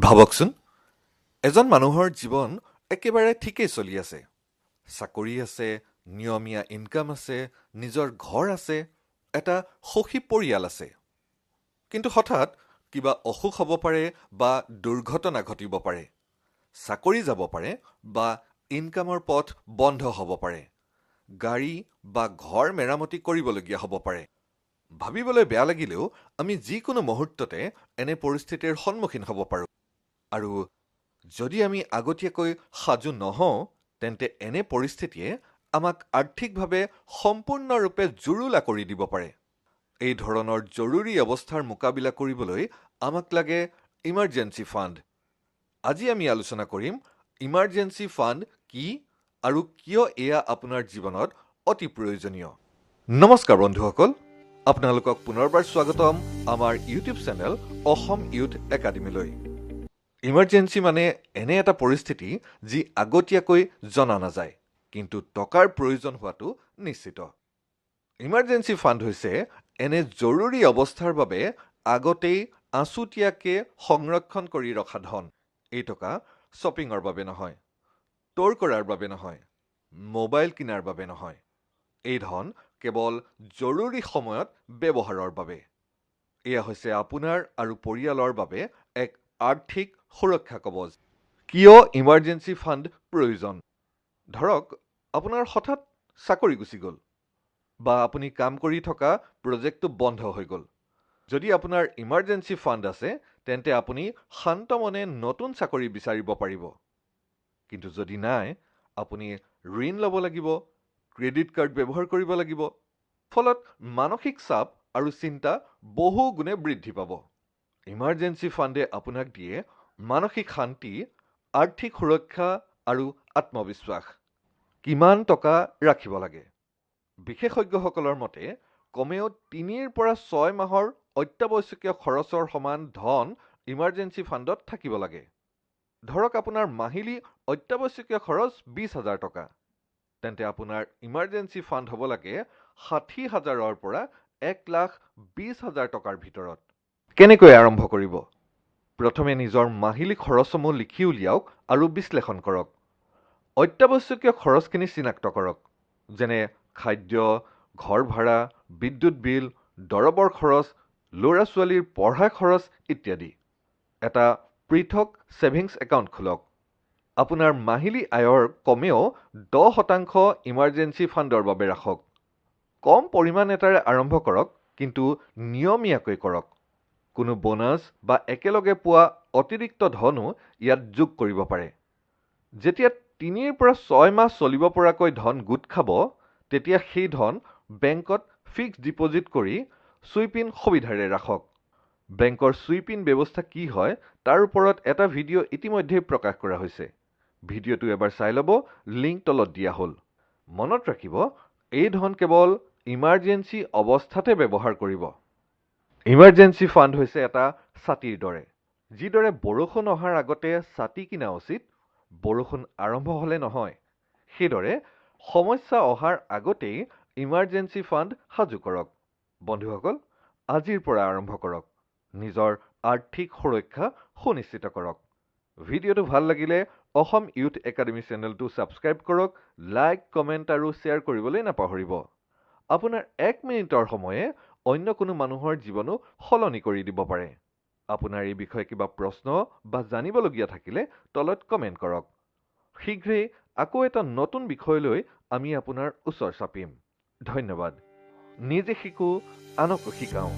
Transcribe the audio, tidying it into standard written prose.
ভাবকচোন, এজন মানুহৰ জীৱন একেবাৰে ঠিকেই চলি আছে। চাকৰি আছে, নিয়মীয়া ইনকাম আছে, নিজৰ ঘৰ আছে, এটা সুখী পৰিয়াল আছে। কিন্তু হঠাৎ কিবা অসুখ হ'ব পাৰে বা দুৰ্ঘটনা ঘটিব পাৰে, চাকৰি যাব পাৰে বা ইনকামৰ পথ বন্ধ হ'ব পাৰে, গাড়ী বা ঘৰ মেৰামতি কৰিবলগীয়া হ'ব পাৰে। ভাবিবলৈ বেয়া লাগিলেও আমি যিকোনো মুহূৰ্ততে এনে পৰিস্থিতিৰ সন্মুখীন হ'ব পাৰোঁ আৰু যদি আমি আগতীয়াকৈ সাজু নহওঁ, তেন্তে এনে পৰিস্থিতিয়ে আমাক আৰ্থিকভাৱে সম্পূৰ্ণৰূপে জুৰুলা কৰি দিব পাৰে। এই ধৰণৰ জৰুৰী অৱস্থাৰ মোকাবিলা কৰিবলৈ আমাক লাগে ইমাৰ্জেঞ্চি ফাণ্ড। আজি আমি আলোচনা কৰিম ইমাৰ্জেঞ্চি ফাণ্ড কি আৰু কিয় এয়া আপোনাৰ জীৱনত অতি প্ৰয়োজনীয়। নমস্কাৰ বন্ধুসকল, আপোনালোকক পুনৰবাৰ স্বাগতম আমাৰ ইউটিউব চেনেল অসম ইউথ একাডেমীলৈ। ইমাৰ্জেঞ্চি মানে এনে এটা পৰিস্থিতি যি আগতীয়াকৈ জনা নাযায়, কিন্তু টকাৰ প্ৰয়োজন হোৱাটো নিশ্চিত। ইমাৰ্জেঞ্চি ফাণ্ড হৈছে এনে জৰুৰী অৱস্থাৰ বাবে আগতেই আছুতীয়াকৈ সংৰক্ষণ কৰি ৰখা ধন। এই টকা শ্বপিঙৰ বাবে নহয়, ট'ৰ কৰাৰ বাবে নহয়, মোবাইল কিনাৰ বাবে নহয়। এই ধন কেৱল জৰুৰী সময়ত ব্যৱহাৰৰ বাবে। এয়া হৈছে আপোনাৰ আৰু পৰিয়ালৰ বাবে এক আৰ্থিক সুৰক্ষা কৱচ। কিয় ইমাৰ্জেঞ্চি ফাণ্ড প্ৰয়োজন? ধৰক, আপোনাৰ হঠাৎ চাকৰি গুচি গ'ল বা আপুনি কাম কৰি থকা প্ৰজেক্টটো বন্ধ হৈ গ'ল। যদি আপোনাৰ ইমাৰ্জেঞ্চি ফাণ্ড আছে, তেন্তে আপুনি শান্ত মনে নতুন চাকৰি বিচাৰিব পাৰিব। কিন্তু যদি নাই, আপুনি ঋণ ল'ব লাগিব, ক্ৰেডিট কাৰ্ড ব্যৱহাৰ কৰিব লাগিব। ফলত মানসিক চাপ আৰু চিন্তা বহু গুণে বৃদ্ধি পাব। ইমাৰ্জেঞ্চি ফাণ্ডে আপোনাক দিয়ে মানসিক শান্তি, আৰ্থিক সুৰক্ষা আৰু আত্মবিশ্বাস। কিমান টকা ৰাখিব লাগে? বিশেষজ্ঞসকলৰ মতে কমেও 3ৰ পৰা 6 মাহৰ অত্যাৱশ্যকীয় খৰচৰ সমান ধন ইমাৰ্জেঞ্চি ফাণ্ডত থাকিব লাগে। ধৰক, আপোনাৰ মাহিলী অত্যাৱশ্যকীয় খৰচ 20,000 টকা, তেন্তে আপোনাৰ ইমাৰ্জেঞ্চি ফাণ্ড হ'ব লাগে 60,000ৰ পৰা 1,20,000 টকাৰ ভিতৰত। কেনেকৈ আৰম্ভ কৰিব? প্ৰথমে নিজৰ মাহিলী খৰচসমূহ লিখি উলিয়াওক আৰু বিশ্লেষণ কৰক। অত্যাৱশ্যকীয় খৰচখিনি চিনাক্ত কৰক, যেনে খাদ্য, ঘৰ ভাড়া, বিদ্যুৎ বিল, দৰৱৰ খৰচ, ল'ৰা ছোৱালীৰ পঢ়া খৰচ ইত্যাদি। এটা পৃথক ছেভিংছ একাউণ্ট খোলক। আপোনাৰ মাহিলী আয়ৰ কমেও 10% ইমাৰ্জেঞ্চি ফাণ্ডৰ বাবে ৰাখক। কম পৰিমাণ এটাৰে আৰম্ভ কৰক, কিন্তু নিয়মীয়াকৈ কৰক। কোনো বোনাছ বা একেলগে পোৱা অতিৰিক্ত ধনো ইয়াত যোগ কৰিব পাৰে। যেতিয়া 3ৰ পৰা 6 মাহ চলিব পৰাকৈ ধন গোট খাব, তেতিয়া সেই ধন বেংকত ফিক্সড ডিপ'জিট কৰি চুইপ ইন সুবিধাৰে ৰাখক। বেংকৰ চুইপ ইন ব্যৱস্থা কি হয়, তাৰ ওপৰত এটা ভিডিঅ' ইতিমধ্যেই প্ৰকাশ কৰা হৈছে। ভিডিঅ'টো এবাৰ চাই ল'ব, লিংক তলত দিয়া হ'ল। মনত ৰাখিব, এই ধন কেৱল ইমাৰ্জেঞ্চি অৱস্থাতে ব্যৱহাৰ কৰিব। ইমাৰ্জেঞ্চি ফাণ্ড হৈছে এটা ছাতিৰ দৰে। যিদৰে বৰষুণ অহাৰ আগতে ছাতি কিনা উচিত, বৰষুণ আৰম্ভ হ'লে নহয়, সেইদৰে সমস্যা অহাৰ আগতেই ইমাৰ্জেঞ্চি ফাণ্ড সাজু কৰক। বন্ধুসকল, আজিৰ পৰা আৰম্ভ কৰক, নিজৰ আৰ্থিক সুৰক্ষা সুনিশ্চিত কৰক। ভিডিঅ'টো ভাল লাগিলে অসম ইউথ একাডেমী চেনেলটো ছাবস্ক্ৰাইব কৰক, লাইক, কমেণ্ট আৰু শ্বেয়াৰ কৰিবলৈ নাপাহৰিব। আপোনাৰ এক মিনিটৰ সময়ে অন্য কোনো মানুহৰ জীৱনো সলনি কৰি দিব পাৰে। আপোনাৰ এই বিষয়ে কিবা প্ৰশ্ন বা জানিবলগীয়া থাকিলে তলত কমেণ্ট কৰক। শীঘ্ৰেই আকৌ এটা নতুন বিষয় লৈ আমি আপোনাৰ ওচৰ চাপিম। ধন্যবাদ। নিজে শিকো, আনকো শিকাওঁ।